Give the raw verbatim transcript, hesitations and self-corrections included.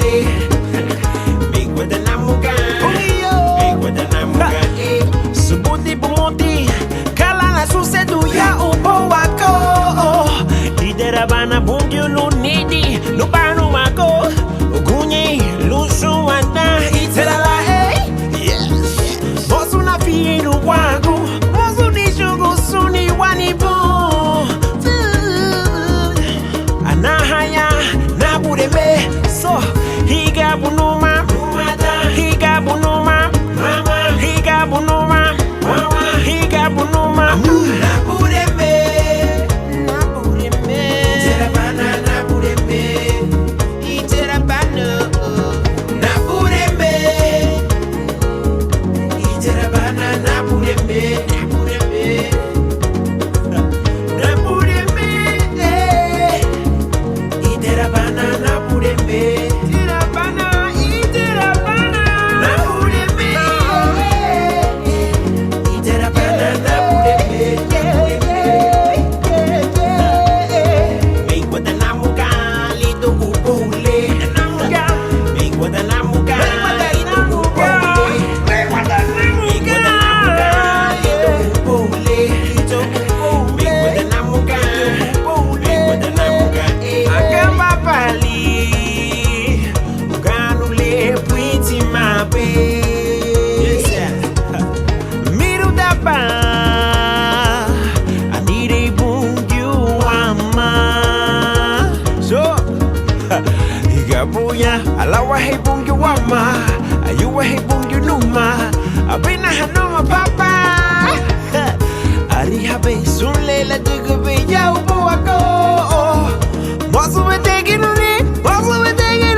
le, mígüta namuga, mígüta namuga, eh. Subudi bumuti ka lan lasuseredu ya ubouagu. Íderabana Bungiu lun nidin, lun banuagu, uguñe lun súnwandan ítara lan, eh. Yes. Mosu nafiñen luagu, mosu nichugun sun niwanibu. Anahaña nabureme, so, higabu numa, higabu numa, higabu numa, higabu numa. Nabureme, nabureme, iterabana, nabureme, iterabana, nabureme. Iterabana, nabureme, nabureme, nabureme, eh. Iterabana, nabureme, iterabana, iterabana, nabureme, eh. Iterabana, nabureme, nabureme. Mígüta namuga lidoun ubóu le. Mígüta namuga lidoun ubóu le. Mígüta namuga lidoun ubóu le. Mígüta namuga, mígüta namuga, eh. Aganbabalin uganu le buítimabei. Yes, sir. Mirudaba, anirei Bungiu wamá. So, higabuña, alawahei Bungiu wamá, ayuwahei Bungiu numá, abinaha numa, papá. Arihabei sun le ladügübei ya ubouagu. Mosu wetegeruni, mosu wetegeruni.